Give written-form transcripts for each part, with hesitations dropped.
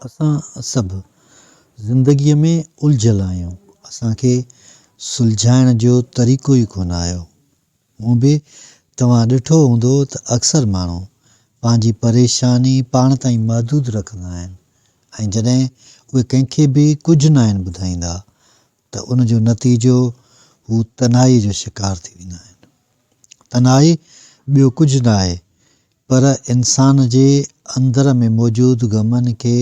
اسان سڀ زندگيء ۾ الجهيل آهيون. اسان کي سلجهائڻ جو طريقو ئي ڪونه آيو. هونء به توهان ڏٺو هوندو ته اڪثر ماڻهو پنهنجي پريشاني پاڻ تائين محدود رکندا آهن ۽ جڏهن اهي ڪنهن کي به ڪجهه ناهن ٻڌائيندا ته ان جو نتيجو هو تنهائيء جو شڪار ٿي ويندا آهن. تنهائي ٻيو ڪجهه ناهي پر انسان جي اندر ۾ موجود غمن کي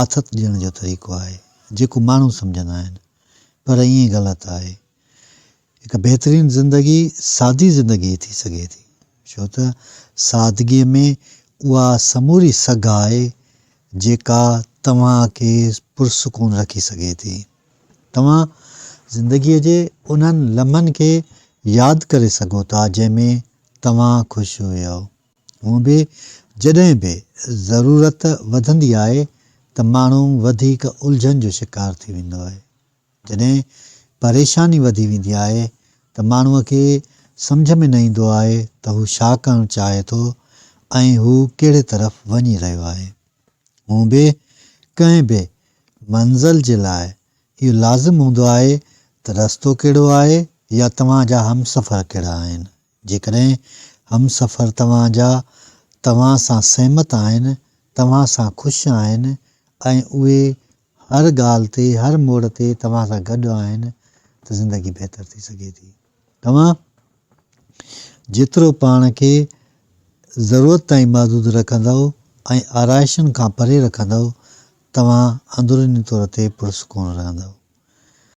آٿت ڏيڻ جو طريقو آهي، جيڪو ماڻهو سمجهندا آهن، پر ائين غلط آهي. هڪ بهترين زندگي سادي زندگي ئي ٿي سگهي ٿي، ڇو ته سادگيء ۾ اها سموري سگهه آهي، جيڪا توهان کي پرسڪون رکي سگهي ٿي. توهان زندگيء جي انهن لمحن کي ياد ڪري سگهو ٿا، جنهن ۾ توهان خوش هيؤ. هونء به جڏهن به ضرورت وڌندي آهي ته ماڻهو وڌيڪ الجهن جو شڪار ٿي ويندو آهي. جڏهن پريشاني وڌي ويندي آهي ته ماڻهوء کي سمجهه ۾ نه ايندو آهي ته هو ڇا ڪرڻ چاهي ٿو ۽ هو ڪهڙي طرف وڃي رهيو آهي. هونء به ڪنهن به منزل جي لاء اهو لازم هوندو آهي ته رستو ڪهڙو آهي يا توهان جا همسفر ڪهڙا آهن. جيڪڏهن همسفر توهان جا توهان سان سهمت آهن، توهان سان خوش آهن ۽ اهي هر ڳالهه تي هر موڙ تي توهان سان گڏ آهن ته زندگي بهتر ٿي سگهي ٿي. توهان جيترو پاڻ کي ضرورت تائين محدود رکندؤ ۽ آرائشن کان پري رکندؤ توهان اندروني طور تي پرسڪون رهندؤ.